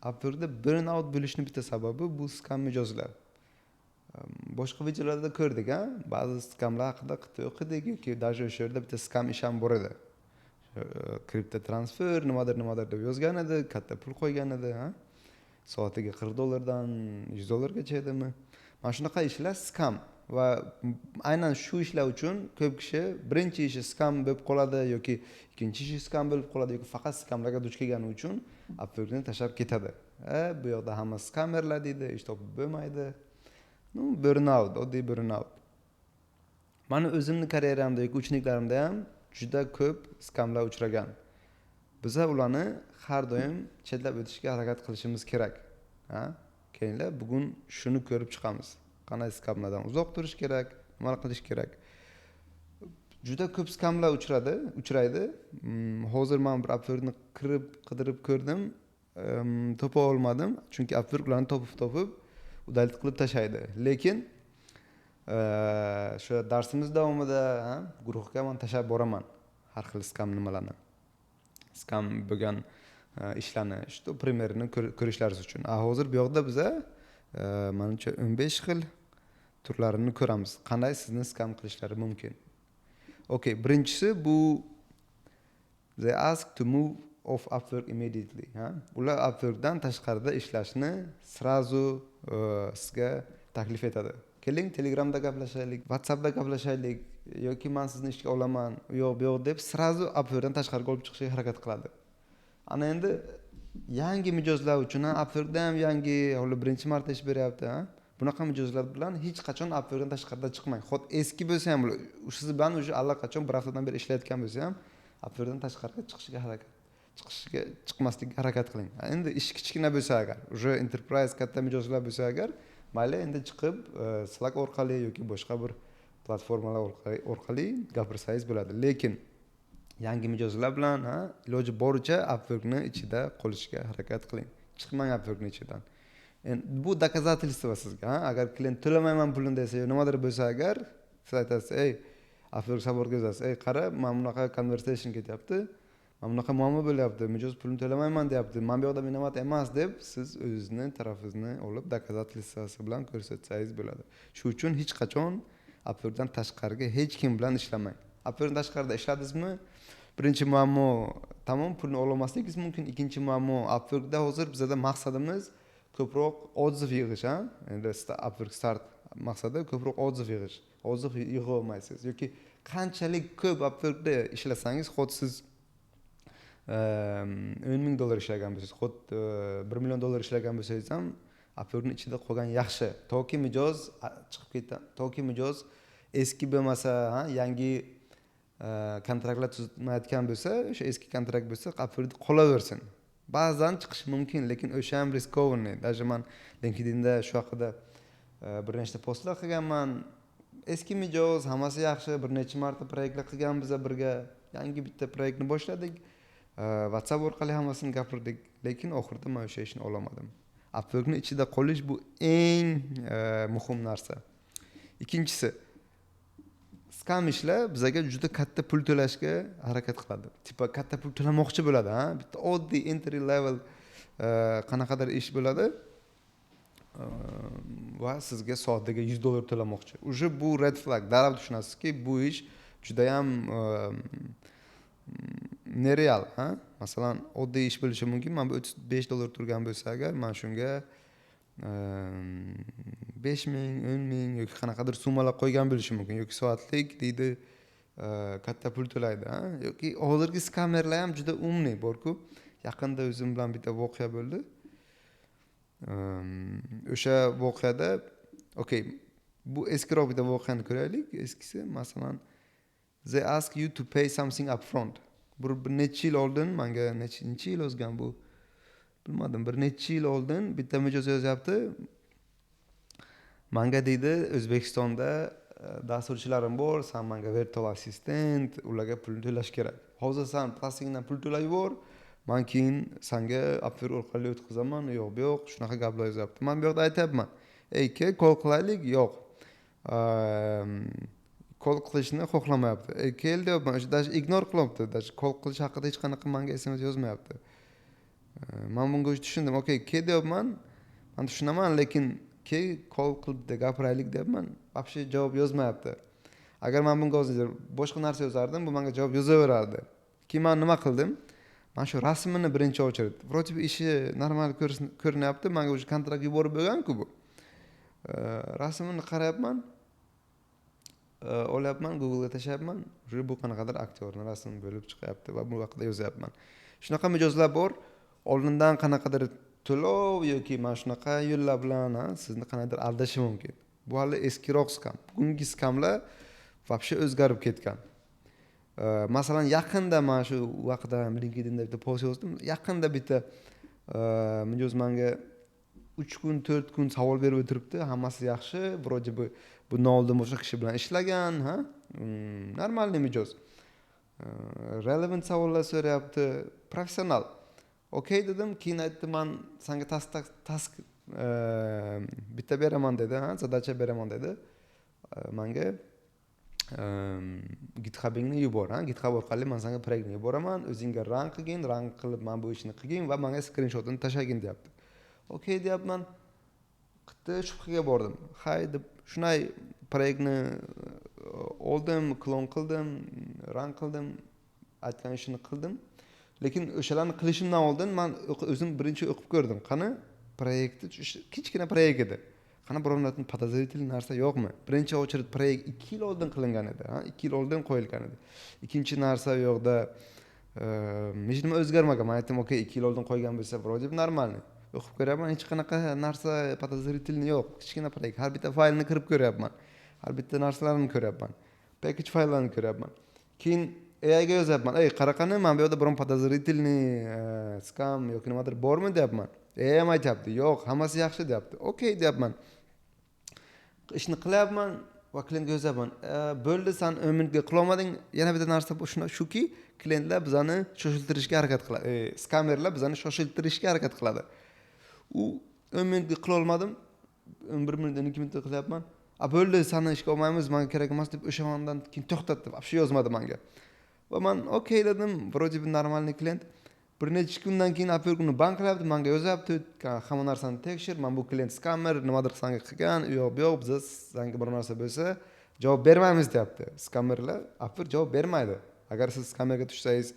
Upworkda burnout bo'lishni bitta sababi bu scam mijozlar. Boshqa videolarda ko'rdik, a, ba'zi skamlar haqida o'qidik yoki даже o'sha yerda bitta scam ish ham bor edi. Kripto transfer, nimadir, nimadir deb yozgan edi, katta pul qo'ygan edi, ha, soatiga 40 dollardan 100 dollargacha edimi. Mana shunaqa ishlar scam va aynan shu ishlar uchun ko'p kishi birinchi ishi scam bo'lib qoladi yoki ikkinchi ishi scam bo'lib qoladi yoki faqat skamlarga duch kelgani uchun Upworkni tashlab ketadi. Bu yoqda hamma skamerlar deydi, ish topib bo'lmaydi. Ну, burnout, oddiy burnout. Mani o'zimni karyeramda yoki ученик larimda ham juda ko'p skamlar uchragan. Biza ularni har doim chetlab o'tishga harakat qilishimiz kerak, ha. Kelinglar, bugun shuni ko'rib chiqamiz: qanday skamlardan uzoq turish kerak, nima qilish kerak. Juda ko'p skamlar uchraydi. Hozir man bir Upworkni kirib qidirib ko'rdim, topa olmadim, chunki Upwork ularni topib topib удалить qilib tashlaydi. Lekin o'sha darsimiz davomida guruhga man tashlab boraman har xil skam nimalarni, skam bo'lgan ishlarni, что пример ini ko'rishlaringiz uchun. A hozir bu yoqda biza, manimcha, 15 xil turlarini ko'ramiz, qanday sizni skam qilishlari mumkin. Okey, birinchisi bu they ask to move off Upwork immediately. Ha, ular Upworkdan tashqarida ishlashni сразу sizga taklif etadi. Keling, Telegramda gaplashaylik, WhatsAppda gaplashaylik yoki man sizni ishga olaman, u yoq bu yoq deb сразу Upworkdan tashqariga olib chiqishga harakat qiladi. Ana endi yangi mijozlar uchun ham, Upworkda ham yangi, ular birinchi marta ish beryapti, ha, bunaqa mijozlar bilan hech qachon Upworkdan tashqarida chiqmang. Хоть eski bo'lsa ham, siz bilan уже allaqachon bir haftadan beri ishlayotgan bo'lsa ham, Upworkdan tashqariga chiqishga harakat chiqishga chiqmaslikka harakat qiling. Endi ish kichkina bo'lsa agar, уже enterprise, katta mijozlar bo'lsa agar, mayli, endi chiqib Slack orqali yoki boshqa bir platformalar orqali gapirsangiz bo'ladi. Lekin yangi mijozlar bilan, ha, iloji boricha Upworkni ichida qolishga harakat qiling, chiqmang Upworkni ichidan. Endi bu доказательство sizga, ha, agar klient to'lamayman pulini desa yo nimadir bo'lsa agar, siz aytasiz: "Ey, Upwork supportga yozasiz: ey, qara, mana bunaqa conversation ketyapti, mana bunaqa muammo bo'lyapti, mijoz pulini to'lamayman deyapti, man bu yoqda виноват emas", deb siz o'zizni tarafingizni olib, доказательство si bilan ko'rsatsangiz bo'ladi. Shu uchun hech qachon Upworkdan tashqariga hech kim bilan ishlamang. Upworkdan tashqarida ishladingizmi, birinchi muammo tamom, pulni ololmasligingiz mumkin. Ikkinchi muammo, Upworkda hozir bizada maqsadimiz ko'proq отзыв yig'ish, a. Endi Upwork Start maqsadi ko'proq отзыв yig'ish. Отзыв yig'a olmaysiz yoki qanchalik ko'p Upworkda ishlasangiz, хоть siz 10 000 dollar ishlagan bo'lsangiz, хоть 1 million dollar ishlagan bo'lsangiz ham, Upworkni ichida qolgan yaxshi, toki mijoz chiqib ketdi, toki mijoz eski bo'lmasa, ha, yangi kontraktlar tuzmayotgan bo'lsa, o'sha eski kontrakt bo'lsa, Upworkda qolaversin. Ba'zan chiqishi mumkin, lekin o'sha ham рискованный. Даже man LinkedInda shu haqida bir nechta postlar qilganman. Eski mijoz, hammasi yaxshi, bir necha marta proyektlar qilganmiz birga, yangi bitta proyektni boshladik, WhatsApp orqali hammasini gapirdik, lekin oxirida man o'sha ishni ololmadim. Upworkni ichida qolish bu eng muhim narsa. Ikkinchisi, scam ishlar bizaga juda katta pul to'lashga harakat qiladi, типа katta pul to'lamoqchi bo'ladi, ha. Bitta oddiy entry level qanaqadir ish bo'ladi va sizga soatiga 100 dollar to'lamoqchi. Уже bu red flag, darrov tushunasizki, bu ish judayam нереал, ha. Masalan, oddiy ish bo'lishi mumkin, mana bu 35 dollar turgan bo'lsa agar, man shunga 5000, 10 000 yoki qanaqadir summalar qo'ygan bo'lishi mumkin yoki soatlik deydi, katta pul to'laydi, ha. Yoki hozirgi skamerlar ham juda умный borku. Yaqinda o'zim bilan bitta voqea bo'ldi. O'sha voqeada, okey, bu eskiroq bitta voqeani ko'raylik, eskisi. Masalan, they ask you to pay something upfront. Bir necha yil oldin manga, nechinchi yil yozgan bu, bilmadim, bir necha yil oldin bitta mijoz yozyapti manga. Deydi: "O'zbekistonda dasturchilarim bor, san manga virtual assistent, ularga pul to'lash kerak. Hozir san plastigingdan pul to'lab yubor, man keyin sanga Upwork orqali o'tkazaman", u yoq bu yoq, shunaqa gaplar yozyapti. Man bu yoqda aytyapman: "Ey, kel, call qilaylik". Yo'q, call qilishni xohlamayapti. "Ey, kel", deyapman, o'sha даже ignore qilyapti, даже call qilish haqida hech qanaqa manga SMS yozmayapti. Man bunga tushundim, okey, kel deyapman, man tushunaman, lekin kel, call qilib gapiraylik deyapman, вообще javob yozmayapti. Agar man bunga hozir boshqa narsa yozardim, bu manga javob yozaverardi. Keyin man nima qildim? Man shu rasmini birinchi очередь, вроде бы ishi normal ko'rinyapti manga, уже kontrakt yuborib bo'lganku bu. Rasmini qarayapman, olyapman, Googlega tashlayapman, уже bu qanaqadir aktyorni rasmi bo'lib chiqyapti va bu haqida yozyapman. Shunaqa mijozlar bor, oldindan qanaqadir to'lov yoki mana shunaqa yo'llar bilan sizni qandaydir aldashi mumkin. Bu hali eskiroq scam, bugungi skamlar вообще o'zgarib ketgan. Masalan, yaqinda mana shu vaqtda ham LinkedInda bitta post yozdim. Yaqinda bitta mijoz manga 3 kun, 4 kun savol berib o'tiribdi, hammasi yaxshi вроде бы, bundan oldin boshqa kishi bilan ishlagan, ha, нормальный mijoz, relevant savollar so'rayapti, professional. Okey dedim. Keyin aytdi, man sanga task bitta beraman dedi, ha, задача beraman dedi manga, GitHubingni yubor, ha, GitHub orqali man sanga proyektni yuboraman, o'zingga run qilgin, run qilib mana bu ishni qilgin va manga skrinshotini tashlagin deyapti. Okey deyapman. Bitta shubhaga bordim, hay deb shunday proyektni oldim, klon qildim, run qildim, aytgan ishini qildim. Lekin o'shalarni qilishimdan oldin man o'zim birinchi o'qib ko'rdim, qani proyektni, kichkina proyekt edi, qani biror подозрительный narsa yo'qmi. Birinchi очередь proyekt 2 yil oldin qilingan edi, 2 yil oldin qo'yilgan edi. Ikkinchi narsa, u yoqda hech nima o'zgarmagan. Man aytdim, okey, 2 yil oldin qo'ygan bo'lsa, вроде бы нормальный. O'qib ko'ryapman, hech qanaqa narsa подозрительный yo'q, kichkina proyekt. Har bitta faylni kirib ko'ryapman, har bitta narsalarni ko'ryapman, package fayllarni ko'ryapman. Keyin AIga yozyapman: "Ey, qaraqani, mana bu yoqda biron подозрительный scam yoki nimadir bormi?" deyapman. AI ham aytyapti, yo'q, hammasi yaxshi deyapti. Okey deyapman, ishni qilyapman va klientga yozyapman: "Bo'ldi, san 10 minutga qilolmading." Yana bitta narsa bu shuki, klientlar bizani shoshiltirishga harakat qiladi, skamerlar bizani shoshiltirishga harakat qiladi. U 10 minutga qilolmadim, 11 minut, 12 minutda qilyapman. "A, bo'ldi, sani ishga olmaymiz, manga kerak emas", deb o'sha ondan keyin to'xtatdi, вообще yozmadi manga. Va man okey dedim, вроде бы нормальный klient. Bir necha kundan keyin Upwork uni ban qilyapti, manga yozyapti: "Hamma narsani tekshir, mana bu klient skamer, nimadir sanga qilgan, u yoq bu yoq, biza sanga biror narsa bo'lsa javob bermaymiz", deyapti. Skamerlar, Upwork javob bermaydi. Agar siz skamerga tushsangiz,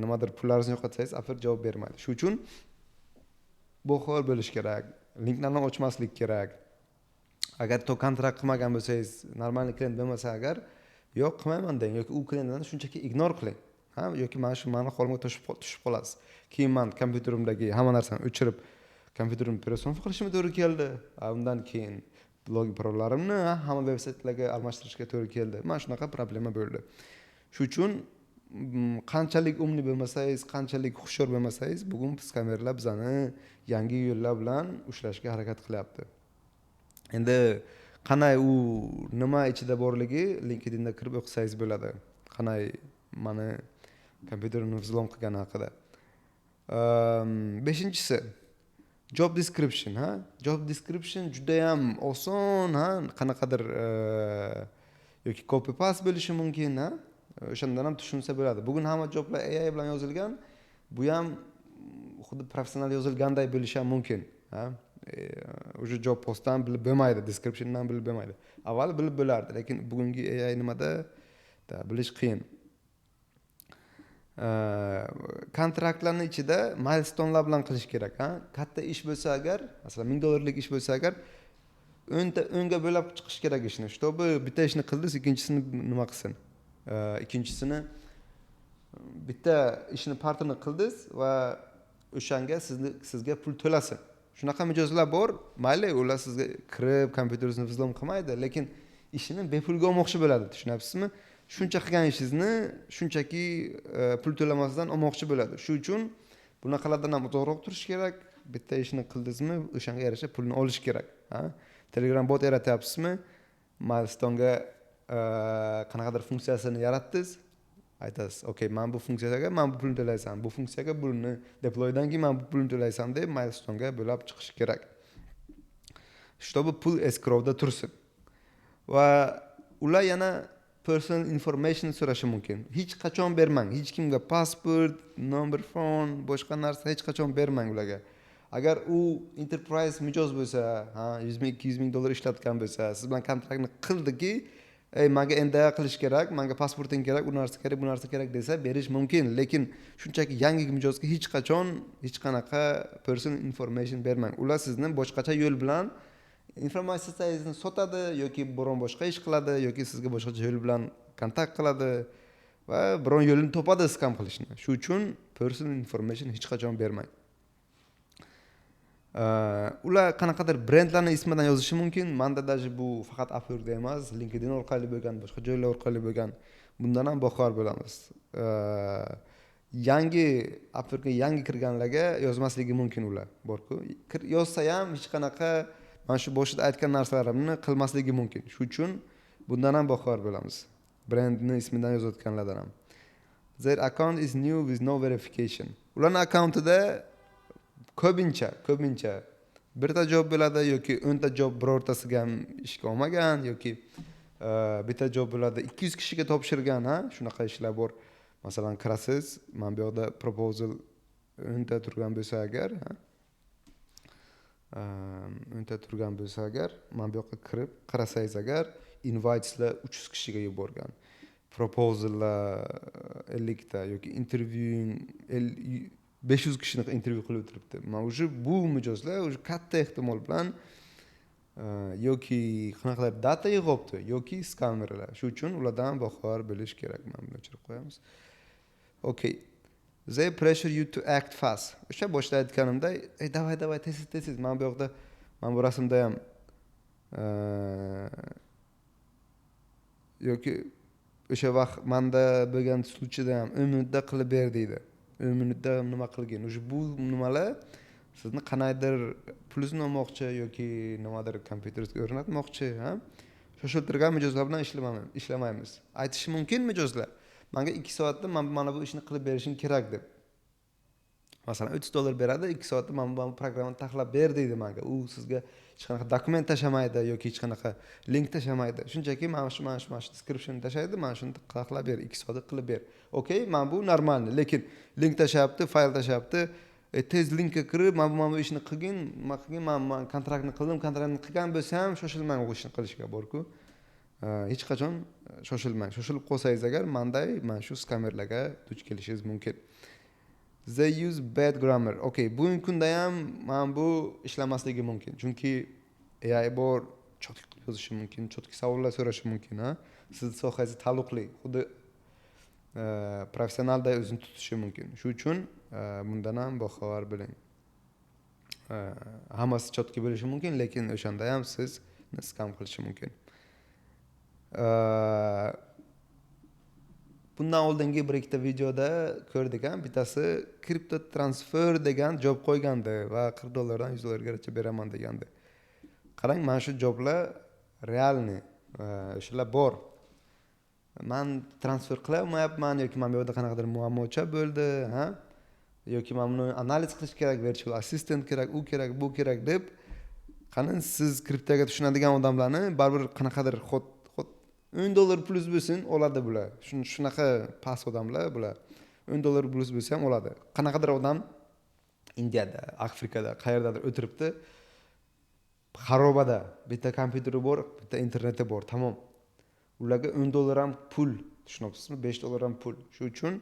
nimadir pullaringizni yo'qotsangiz, Upwork javob bermaydi. Shuning uchun bexabar bo'lish kerak, linklarni ochmaslik kerak. Agar to kontrakt qilmagan bo'lsangiz, нормальный klient bo'lmasa agar, "Yo'q, qilmayman" deng yoki u klientlarni shunchaki ignor qiling, ha, yoki mana shu mani qo'limga tushib qolasiz. Keyin man kompyuterimdagi hamma narsani o'chirib, kompyuterimni переустановка qilishimga to'g'ri keldi. Undan keyin login, parollarimni hamma veb saytlarga almashtirishga to'g'ri keldi. Mana shunaqa problema bo'ldi. Shuning uchun qanchalik умный bo'lmasangiz, qanchalik hushyor bo'lmasangiz, bugun skamerlar bizani yangi yo'llar bilan ushlashga harakat qilyapti. Endi qanday, u nima ichida borligi, LinkedInda kirib o'qisangiz bo'ladi, qanday mani kompyuterimni взлом qilgani haqida. Beshinchisi, job description, ha. Job description judayam oson, ha, qanaqadir yoki copy paste bo'lishi mumkin, ha, o'shandan ham tushunsa bo'ladi. Bugun hamma joblar AI bilan yozilgan, bu ham xuddi professional yozilganday bo'lishi ham mumkin, ha. Уже job postdan bilib bo'lmaydi, descriptiondan bilib bo'lmaydi. Avval bilib bo'lardi, lekin bugungi AI nimada bilish qiyin. Kontraktlarni ichida milestonelar bilan qilish kerak, ha. Katta ish bo'lsa agar, masalan, 1000 dollarlik ish bo'lsa agar, 10 ta 10 ga bo'lab chiqish kerak ishni, чтобы bitta ishni qildingiz, ikkinchisini nima qilsin, ikkinchisini, bitta ishni partini qildingiz va o'shanga sizni, sizga pul to'lasin. Shunaqa mijozlar bor, mayli, ular sizga kirib kompyuteringizni взлом qilmaydi, lekin ishini bepulga olmoqchi bo'ladi, tushunyapsizmi? Shuncha qilgan ishingizni shunchaki pul to'lamasdan olmoqchi bo'ladi. Shuning uchun bunaqalardan ham uzoqroq turish kerak. Bitta ishni qildingizmi, o'shanga yarasha pulni olish kerak, ha. Telegram bot yaratyapsizmi, milestonega qanaqadir funksiyasini yaratdingiz, aytasiz: "Okey, man bu funksiyaga man bu pulni to'laysan, bu funksiyaga pulni, deploydan keyin man bu pulni to'laysan", deb milestonega bo'lab chiqish kerak, чтобы pul escrowda tursin. Va ular yana Personal information so'rashi mumkin. Hech qachon bermang hech kimga pasport, номер, phone, boshqa narsa hech qachon bermang ularga. Agar u enterprise mijoz bo'lsa, ha, 100 000, 200 000 dollar ishlatgan bo'lsa, siz bilan kontraktni qildiki, "Ey, manga NDA qilish kerak, manga pasporting kerak, u narsa kerak, bu narsa kerak", desa, berish mumkin. Lekin shunchaki yangi mijozga hech qachon hech qanaqa personal information bermang. Ular sizni boshqacha yo'l bilan informatsiyangizni sotadi yoki biron boshqa ish qiladi yoki sizga boshqacha yo'l bilan kontakt qiladi va biron yo'lini topadi scam qilishni. Shu uchun personal information hech qachon bermang. Ular qanaqadir brendlarni ismidan yozishi mumkin. Manda даже bu faqat Upworkda emas, LinkedIn orqali bo'lgan, boshqa joylar orqali bo'lgan. Bundan ham boxabar bo'lamiz. Yangi Upworkga yangi kirganlarga yozmasligi mumkin. Ular borku, yozsa ham hech qanaqa mana shu boshida aytgan narsalarimni qilmasligi mumkin. Shu uchun bundan ham boxabar bo'lamiz, brendni ismidan yozayotganlardan ham. Their account is new with no verification. Ularni akkauntida ko'pincha birta job bo'ladi yoki 10 ta job, birortasiga ham ishga olmagan yoki bitta job bo'ladi, 200 kishiga topshirgan. Ha, shunaqa ishlar bor. Masalan, kirasiz, mana bu yoqda proposal 10 ta turgan bo'lsa agar, ha, 10 ta turgan bo'lsa agar, mana bu yoqqa kirib qarasangiz agar, inviteslar 300 kishiga yuborgan, proposallar 50 ta yoki intervyuing 500 kishini intervyu qilib o'tiribdi. Mana уже bu mijozlar уже katta ehtimol bilan yoki qanaqadir data yig'yapti yoki skammerlar. Shu uchun ulardan boxabar bo'lish kerak. Mana buni o'chirib qo'yamiz. Okay, they pressure you to act fast. O'sha boshida aytganimday, "Ey, давай, давай, tez, tez, tez". Mana bu yoqda, mana bu rasmda ham yoki o'sha vaqt manda bo'lgan случай da ham 10 minutda qilib ber deydi, 10 minutda nima qilgin. Уже bu nimalar sizni qandaydir pulingizni olmoqchi yoki nimadir kompyuteringizga o'rnatmoqchi. Ha, shoshiltirgan mijozlar bilan ishlamaymiz. Aytishi mumkin mijozlar, "Manga 2 soatda mana bu ishni qilib berishing kerak", deb. Masalan, 30 dollar beradi, "2 soatda mana bu programmani taxlab ber", deydi manga. U sizga hech qanaqa dokument tashlamaydi yoki hech qanaqa link tashlamaydi, shunchaki mana shu, mana shu, mana shu description tashlaydi: "Mana shuni taxlab ber, 2 soatda qilib ber". Okey, mana bu нормальный. Lekin link tashlayapti, fayl tashlayapti, "Tez linkka kirib, mana bu ishni qilgin, nima qilgin, man kontraktni qildim". Kontraktni qilgan bo'lsa ham, shoshilmang u ishni qilishga. Borku, hech qachon shoshilmang. Shoshilib qolsangiz agar, manday mana shu skammerlarga duch kelishingiz mumkin. They use bad grammar. Okay, bugungi kunda ham mana bu ishlamasligi mumkin, chunki AI bor, чётко qilib yozishi mumkin, чётко savollar so'rashi mumkin, ha, sizni sohangizga taalluqli, xuddi professionalday o'zini tutishi mumkin. Shu uchun bundan ham boxabar bo'ling. Hammasi чётко bo'lishi mumkin, lekin o'shanda ham sizni skam qilishi mumkin. Bundan oldingi bir ikkita videoda ko'rdik ham, bittasi kripto transfer degan job qo'ygandi va 40 dollardan 100 dollargacha beraman degandi. Qarang, mana shu joblar реальный, o'shalar bor. "Man transfer qilolmayapman" yoki "Mana bu yerda qanaqadir muammocha bo'ldi", ha, yoki "Mana buni analiz qilish kerak, virtual assistant kerak, u kerak, bu kerak", deb. Qani, siz kriptoga tushunadigan odamlarni baribir qanaqadir ход 10 dollar plyus bo'lsin, oladi bular. Shunaqa past odamlar bular, 10 dollar plyus bo'lsa ham oladi. Qanaqadir odam Indiyada, Afrikada, qayerdadir o'tiribdi xarobada, bitta kompyuteri bor, bitta interneti bor, tamom. Ularga 10 dollar ham pul, tushunyapsizmi? 5 dollar ham pul. Shu uchun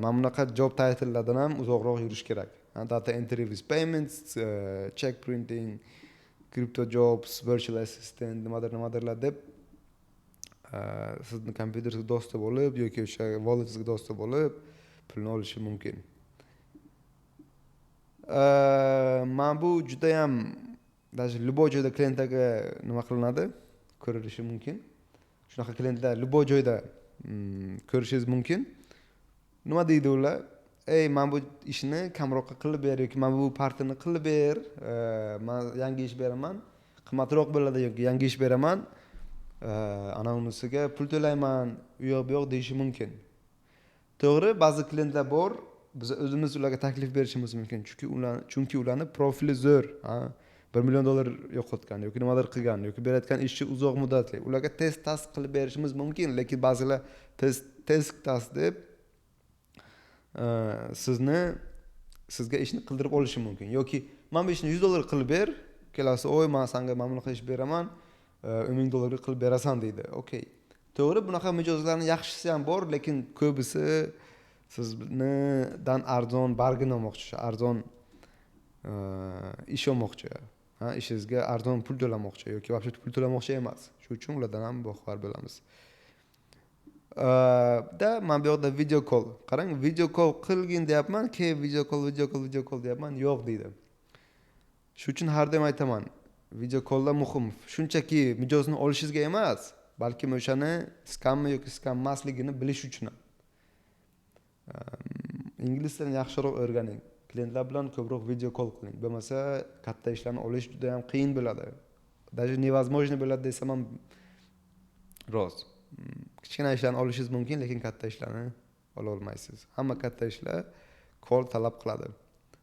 mana bunaqa job titlelardan ham uzoqroq yurish kerak. Data entry with payments, check printing, crypto jobs, virtual assistant, nimadir nimadirlar deb sizni kompyuteringizga доступ olib yoki o'sha walletingizga достуp olib, pulni olishi mumkin. Mana bu judayam даже любой joyda klientlarga nima qilinadi, ko'rilishi mumkin. Shunaqa klientlar любой joyda ko'rishingiz mumkin. Nima deydi ular? "Ey, mana bu ishni kamroqqa qilib ber" yoki "Mana bu partini qilib ber, man yangi ish beraman, qimmatroq bo'ladi" yoki "Yangi ish beraman, ana unisiga pul to'layman", u yoq bu yoq deyishi mumkin. To'g'ri, ba'zi klientlar bor, biz o'zimiz ularga taklif berishimiz mumkin, chunki ularni profili zo'r, ha. $1 million yo'qotgan yoki nimadir qilgan yoki berayotgan ishi uzoq muddatli, ularga tez task qilib berishimiz mumkin. Lekin ba'zilar tez tez task deb sizga ishni qildirib olishi mumkin yoki "Mana bu ishni $100 qilib ber", kelasi oy "Man sanga mana bunaqa ish beraman, $10,000ga qilib berasan", deydi. Okey, to'g'ri, bunaqa mijozlarni yaxshisi ham bor, lekin ko'bisi siznidan arzon bargain olmoqchi, arzon ish olmoqchi, ha, ishingizga arzon pul to'lamoqchi yoki вообще pul to'lamoqchi emas. Shuning uchun ulardan ham boxabar bo'lamiz da. Mana bu yoqda video call, qarang, "Video call qilgin", deyapman. Keyin "Video call, video call, video call", deyapman, "Yo'q", deydi. Shuning uchun har doim aytaman, video calllar muhim, shunchaki mijozni olishingizga emas, balkim o'shani skammi yoki skam emasligini bilish uchun ham. Ingliz tilini yaxshiroq o'rganing, klientlar bilan ko'proq video call qiling, bo'lmasa katta ishlarni olish juda yam qiyin bo'ladi, даже невозможно bo'ladi desam ham rost. Kichkina ishlarni olishingiz mumkin, lekin katta ishlarni ola olmaysiz. Hamma katta ishlar call talab qiladi.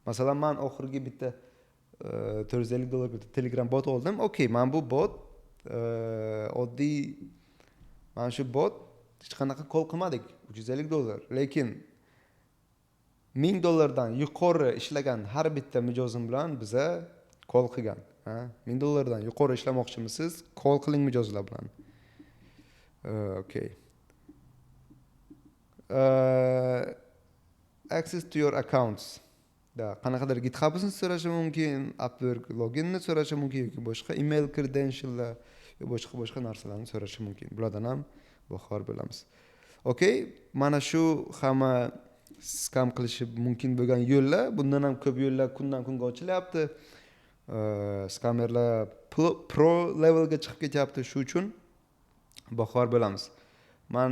Masalan, man oxirgi bitta $450ga Telegram bot oldim. Okey, mana bu bot oddiy, mana shu bot, hech qanaqa call qilmadik, $350, lekin $1000dan yuqori ishlagan har bitta mijozim bilan biza call qilgan. Ha, $1000dan yuqori ishlamoqchimisiz? Call qiling mijozlar bilan. Okey, access to your accounts da qanaqadir GitHub'ini so'rashi mumkin, Upwork loginni so'rashi mumkin yoki boshqa email credentiallar, boshqa boshqa narsalarni so'rashi mumkin. Bulardan ham boxabar bo'lamiz. Okey, mana shu hamma skam qilishi mumkin bo'lgan yo'llar. Bundan ham ko'p yo'llar kundan kunga ochilyapti, skamerlar pro levelga chiqib ketyapti. Shu uchun boxabar bo'lamiz. Man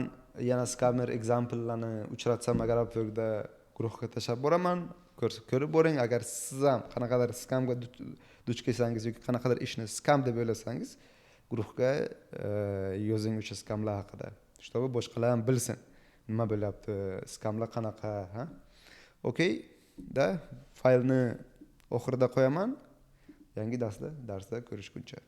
yana skamer examplelarni uchratsam agar Upworkda, guruhga tashlab boraman, ko'rib boring. Agar siz ham qanaqadir skamga duch kelsangiz yoki qanaqadir ishni skam deb o'ylasangiz, guruhga yozing o'sha skamlar haqida, чтобы boshqalar ham bilsin nima bo'lyapti, skamlar qanaqa. Ha, okey da, faylni oxirida qo'yaman. Yangi darsda ko'rishguncha.